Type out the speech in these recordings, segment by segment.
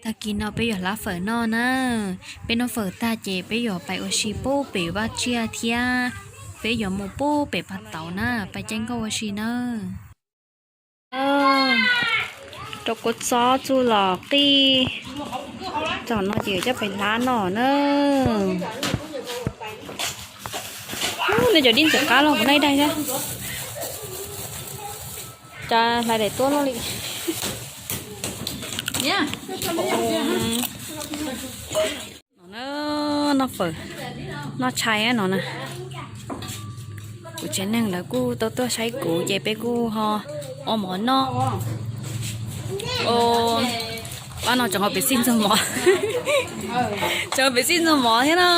Tag kis no peb yuav hlab fawm noj na. Peb noj fawm tag ces peb yuav pais ua si pub pem vaj tsiaj thiab peb yuav mus pub pem pas tauv na, pais caij nkoj ua si na. Rau kua txob txuj los qij txog no ces yuav coj pais hlab noj na. Nej cov dib ntxim qab los kuv noj ib daig thiab. Cas hlais daim tuab luaj li. No na, noj fawm, noj tshais no na. Kuv tsev neeg lawv kuj tau tuaj saib kuv ces peb kuj ho ua mov noj. Pab no tseem ho pem xij ntxuag mov, tseem ho pem xij ntxuag mov thiab na.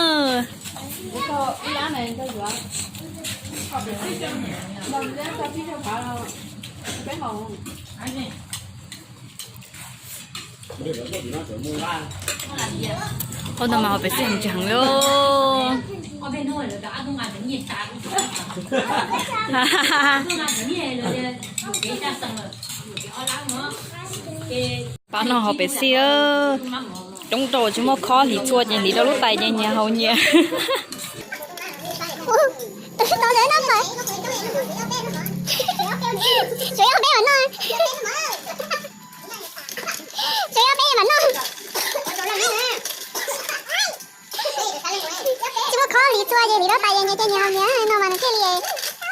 Ua ntawd mas ho pem xij heev tsis heev li. Pab no ho pem xij, coob rau tsis muaj khob hliv txhua ces hliv rau lub tais ces nyias haus nyias. Tsis yog peb mam noj, tsis yog peb mam noj. Tsis muaj khob hliv txhua ces hliv rau tais ces nyias ces nyias haus nyias no mas nws thiaj li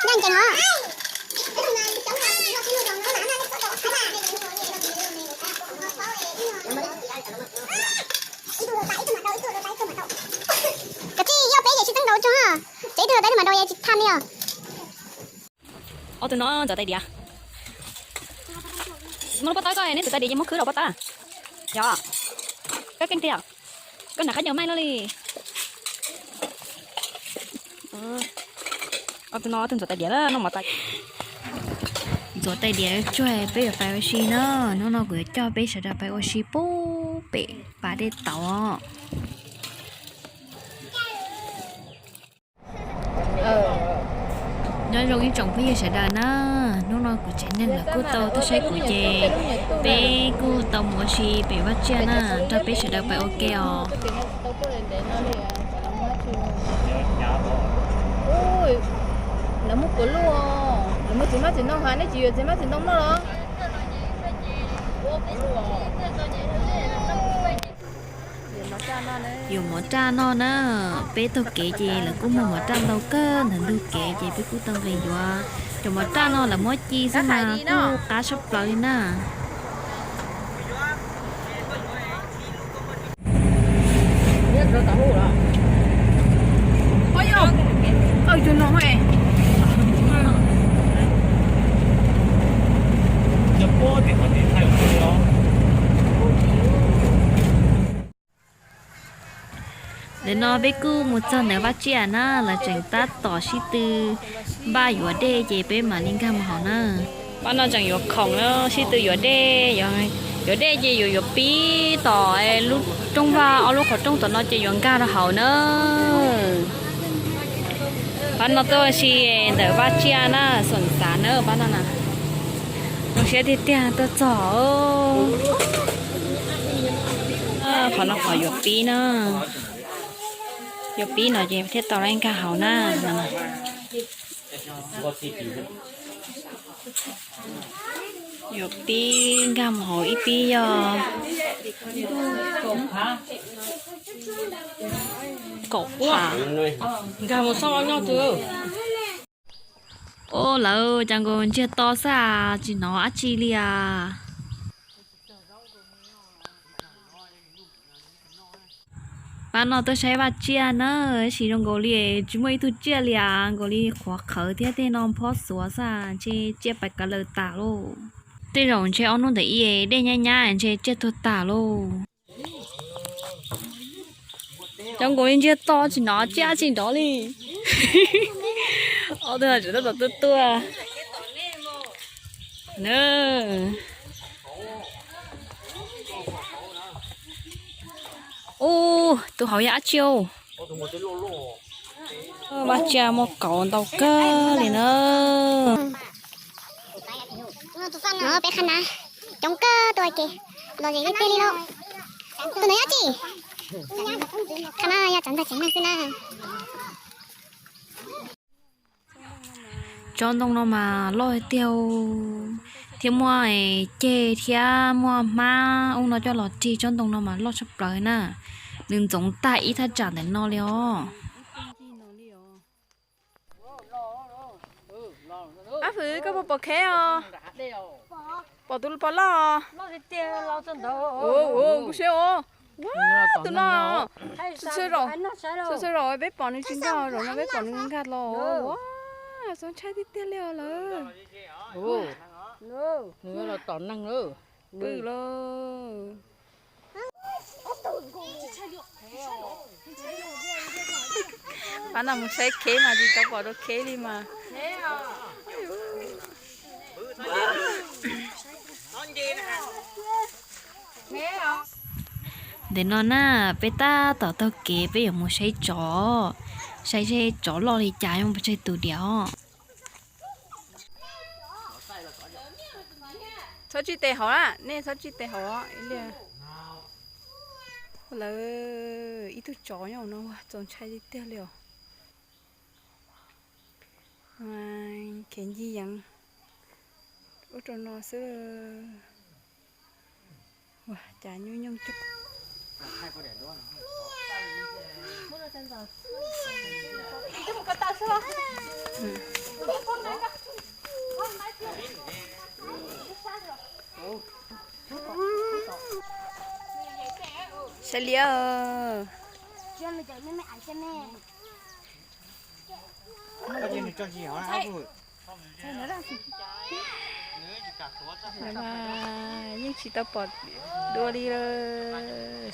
ncaj ncees os. Kav tsij yog peb ces tsis txeeb nraud tsoog, tseem ib tug tais tug mam nraud es tsis tham li os. Ob tug no ntxuav tais diav. Muab lub pob tawb koj, neb ntxuav tais diav ces muab khwb rau pob tawb. Yog, koj keej tiag, koj hnav qab ncaws maij luaj li. Ob tug no ob tug ntxuav tais diav noj mov tas. Ntxuav tais diav tsuag peb yuav pais ua si na. Hnub no kuv yuav coj peb sawv daws pais ua si pub pem pas dej tauv. Nyob zoo ib tsoom phooj ywg sawv daws na, hnub no kuv tsev neeg lawv kuj tau tuaj saib kuv ces peb kuj tau mus ua si pem vaj tsiaj na, nrog peb sawv daws pais ua ke os. Lawv muaj puav luj, lawv muaj txiv mab txiv ntoo ha, nej tsis yuav txiv mab txiv ntoo noj los? Yuav mov raj noj na, peb taug kev ces lawv kuj muag mov raj ntau kawg ntawm ntug kev ces peb kuj tau nqis yuav. Cov mov raj no lawv muab ci xwb mas kuj qab tshaj plaws li na. Ntawm no peb kuj mus txog ntawm vaj tsiaj na, lawv tseem tab tom sib tw npaj yuav dej ces peb mam li nkag mus hauv na. Pab no tseem yuav khoom, sib tw yuav dej, yuav dej ces yuav yuav pib tom lub rooj vag, ob lub qhov rooj tom no ces yuav nkag rau hauv na. Pab no tuaj ua si ntawm vaj tsiaj na, xoom xav na pab no na. Zoo siab tiag tiag tuaj txog. Qhov no qhov yuav pib na, yuav pib no ces thiaj tau lab nkag hauv na. Yuav pib nkag mus hauv ib pib yog kaum phav. Ua lawv cas nkaus ntsiag to xwb as, tsis hnov dab tsi li as. Pab no tuaj saib vaj tsiaj na, tab sis zoo nkaus li tsis muaj ib tug tsiaj li as, nkaus li qhuav qhawv thiab tej no phob xuav xwb, ntshe tsiaj pais kav lawm tas lauj. Tej zaum ntshe ob hnub ntawm ib dej nyab nyab ntshe tsiaj tuag tas lauj. Cov nkaus li ntsiag to tsis hnov tsiaj tsis nrov li. Ob tug no tseem tab tom tuaj tuaj. Ub, tus hauv yog dab tsi? Vaj tsiaj muaj kauv ntau kawg li na. Peb qhab na, coob kawg tuaj ke, los ze tiag tiag li lauj. Tus ntawd nyob tsis? Qhov no yog tsob ntxas ceev neeg xwb na. Tsob ntoo no mas loj tiag, thiab muaj ceg thiab muaj hmab ub no coj los rig. Tsob ntoo no mas loj tshaj plaws na, nws ntxoov tag ib thaj tsam ntawm no li os. Ab Fwm, koj puas pom kheb os? Pom tus pom loj os. Kuv siab os. Ua, tus no, txhua zaus peb pom nws tsis nkag, zaum no peb pom nws nkag los. Ua, txaus ntshai tiag tiag li os lawm. Pw lawm. Pab no mus saib kheb mas tsis tau pom dua kheb li mas. Ntawm no na, peb tab tom taug kev peb yuav mus saib tsov, saib seb tsov loj li cas, yuav pes tsawg tus diam os. Txhob tsis tes hauv na, nej txhob tsis tes hauv. Lawv ib tug tsov nyob no txaus ntshai tiag tiag li os. Khev ncig yeev ub rau no xwb. Ua cas nyuaj nyooj cuag. Saib liab. Yeej tsis tau pom dua li,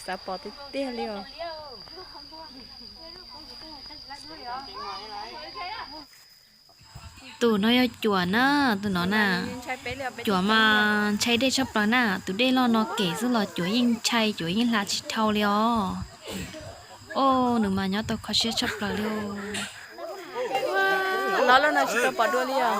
xav pom tiag tiag li os. Tus no yog cuam na, tus no na. Cuam mas ntshai dej tshaj plaws na, tus dej loj no kem xwb los cuam yeej ntshai, cuam yeej hla tsis dhau li os. Os, nws mas nyob tau kho siab tshaj plaws li. Lov loj no tsis tau pom dua li os.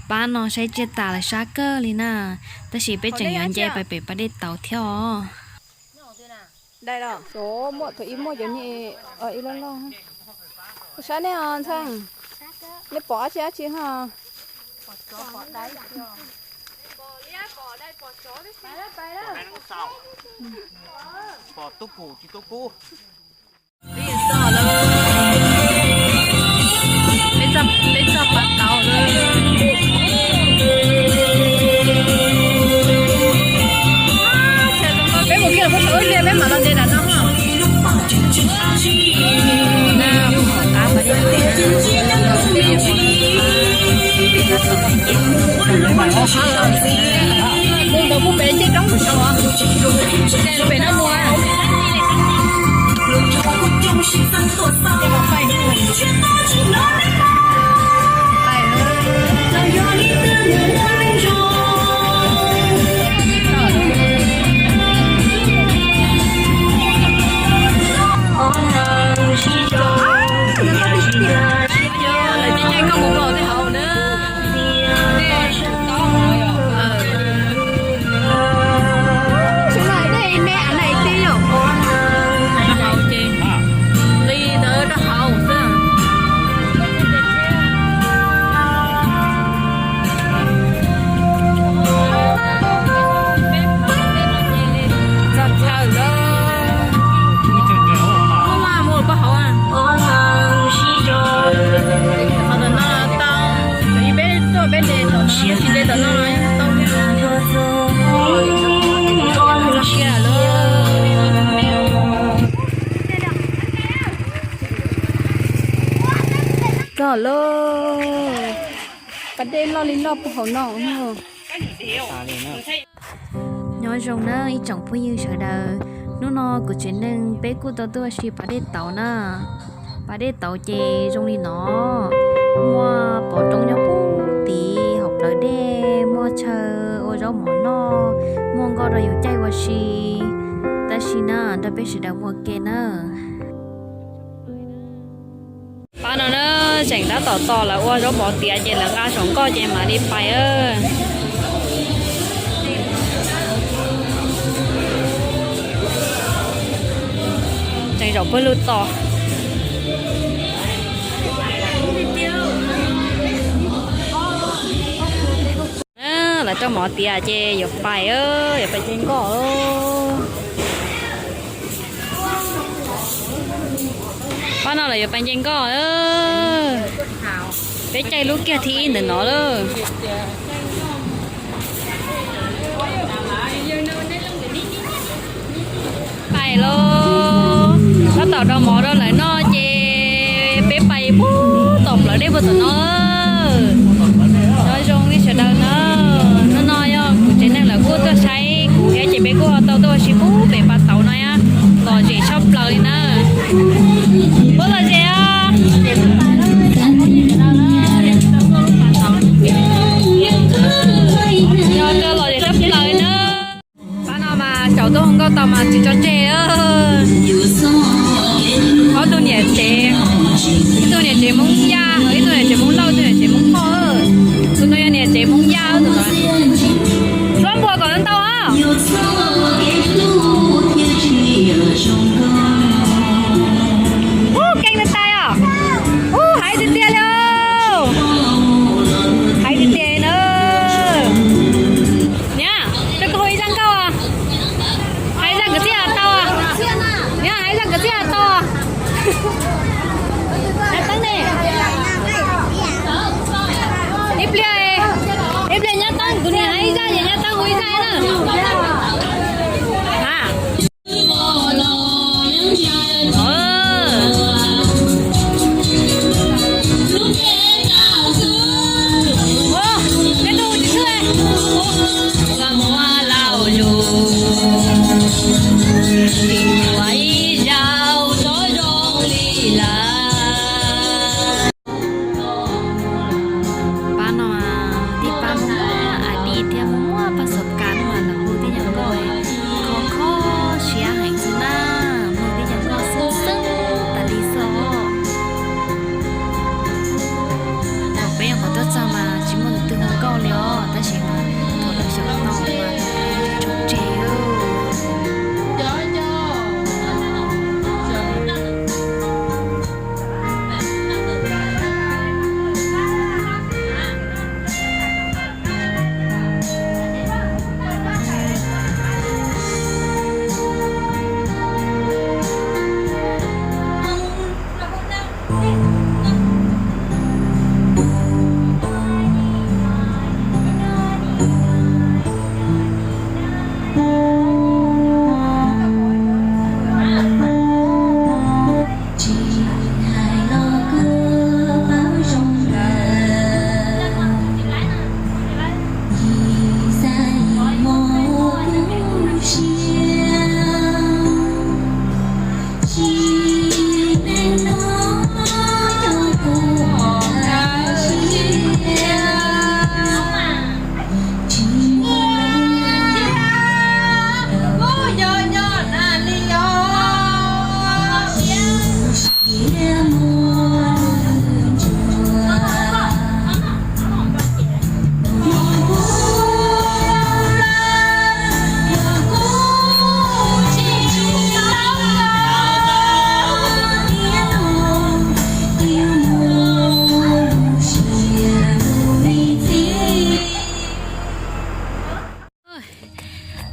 Pab no saib tsiaj tas lawm sab kawg li na, tab sis peb tseem yuav nce pais pem pas dej tauv thiab os. Muaj thaum ib muaj cov niag ib loj loj. Saib nej os ntxhais, nej pom dab tsi dab tsi ho? Peb txog pas tauv lawm. Peb mus kiag lawm, peb mam los ntev nram no. Mus ntawd mus pem ncej roob, pem no mus. Li ntawd rau hauv xwb. Txog chaw lawm. Ua mus pab hauv. Qhov ntawm no tau, ib peb tuaj peb nce tom no, tsis nce tom no tau. Txog siab lawm. Txog lawm. Pas dej loj li loj puag hauv no. Nyob Zoo na ib tsoom phooj ywg sawv daws, hnub no kuv tsev neeg peb kuj tau tuaj ua si pas dej tauv na. Pas dej tauv ces zoo li no, muaj pov roob nyob puag tid hauv plawv dej, muaj chaw ua zaub mov noj, muaj nkoj rau yus caij ua si. Tab sis na nrog peb sawv daws mus ua ke na. Pab no na, tseem tab tom tos lawv ua zaub mov tiav ces lawv nqa saum nkoj ces mam li pais. Tseem zaum pawg lug tos. Lawv coj mov tiav ces yuav pais, yuav pais nce nkoj. Pab no lawv yuav pais nce nkoj. Peb caij lub kiag thib ib ntawm no lawm. Pais lauj, tab tom rau mov rau lawv noj ces peb pais puag tom plawv dej puag tom no. Nyob zoo nej sawv daws na, hnub no yog kuv tsev neeg lawv kuj tuaj saib kuv thiab ces peb kuj tau tuaj ua si puag pem pas tauv no, lom zem tshaj plaws li na. Puab lom zem os. Yog lom zem tshaj plaws li na. Pab no mas tsaus ntuj hu nkauj tau mas tsis tso tseg. Ob tug niam tsev, ib tug niam tsev Hmoob Yaj, ib tug niam tsev Hmoob Lauj, ib tug niam tsev Hmoob Thoj. Tus no yog niam tsev Hmoob Yaj tus no. Suab npua kom ntau os. Ub, keej tais os. Ub, hais tiag tiag li os. Hais tiag tiag na. Niam, rau kuv hu ib zaj nkauj. Hais zaj kwv txhiaj tau. Niam, hais zaj kwv txhiaj tau. Ib pliag, ib pliag nyab Teeb, kuv niam hais ib zaj, nyab Teeb hu ib zaj na. Pab no tij pab muaj muaj a di thiab muaj muaj pab xov kas no mas lawv hu tij nyab nkoj kho kho siab heev xwb na, hu tij nyab nkoj xwb xwb tas li xwb os. Thaum peb nyuam qhuav tuaj txog mas tsis muaj tus twg hu nkauj li os, tab sis mas thaum lawv xyaum tau mas tso tseg.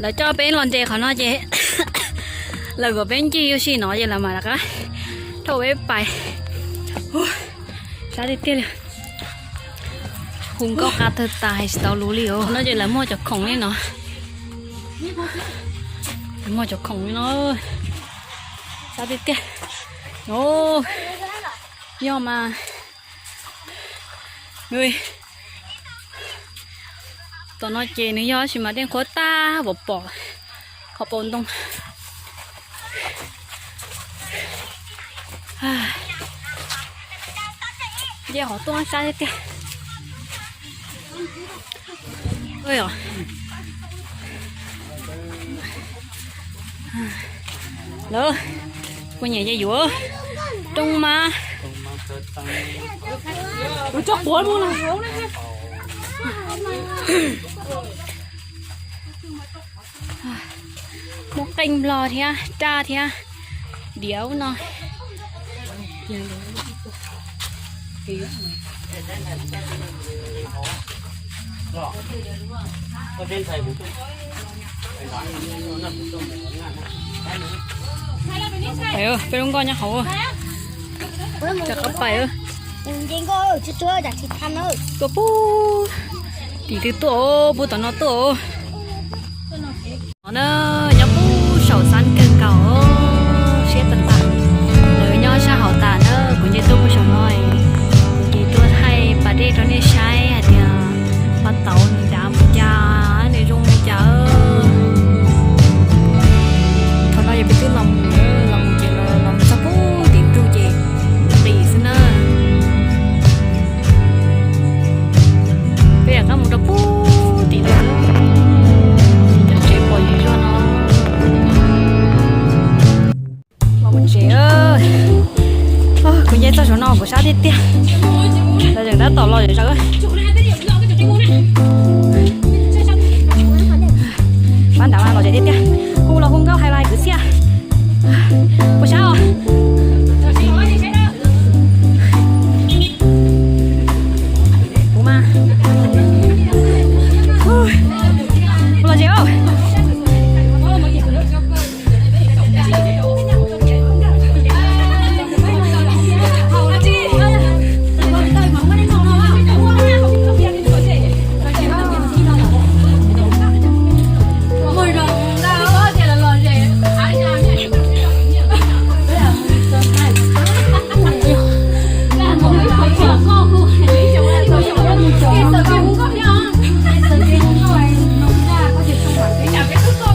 Lawv coj peb los nres qhov no ces lawv kom peb ncig ua si no ces lawv mam rov qab thauj peb pais. Sab tiag tiag li. Hu nkauj qab tawg tas hais tsis tau lus li os. No ces lawv muaj cov khoom li no. Lawv muaj cov khoom li no. Sab tiag tiag. Yog mas, tom no ces nws yog sis mas dej qhuav tag pom pom. Qhov paus ntoo. Nce hov tuaj sab tiag tiag. Lawv kuv nyiam ces yuav roob mas. Muaj qeej nplog thiab raj thiab diav no. Peb lub nkoj nyob hauv. Rov qab pais. Tuaj pug tim twg tuaj, pug tom no tuaj. No na, nyob pug saum xab kawg nkaus, siab tag tag. Lawv nyob sab hauv tas na, kuv nce tuaj pug saum no, kuv nce tuaj thaij pas dej rau nej saib hais tias pas tauv nws dav mus cas, nws zoo mus cas. Thaum no yog peb twb los mus, los mus ces los mus txog pug tim nrug ces qis xwb na. Peb rov qab mus rau pug tim no, cov tsev pom yus zog no. Los mus tsev, kuv nce txog saum no kuv sab tiag tiag. Lawv tseem tab tom los zom zaws. Pab nrad mas los zem tiag tiag, hu los hu nkauj hais lus kwv txhiaj. Puas sab os? Kuv mas, hu los zem os.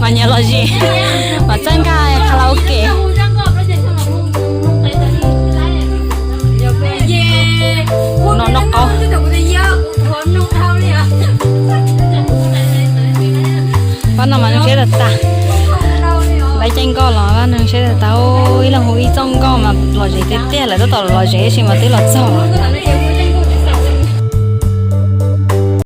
Mas nyiam los zem, mas txawj nkag karaoke. No noj qaub. Pab no mas neeg siab tag tag. Lawv caij nkoj los pab neeg siab tag tag, ib leeg hu ib txoj nkoj mas los zem tiag tiag, lawv tab tom los zem tab sis mas twb los txog.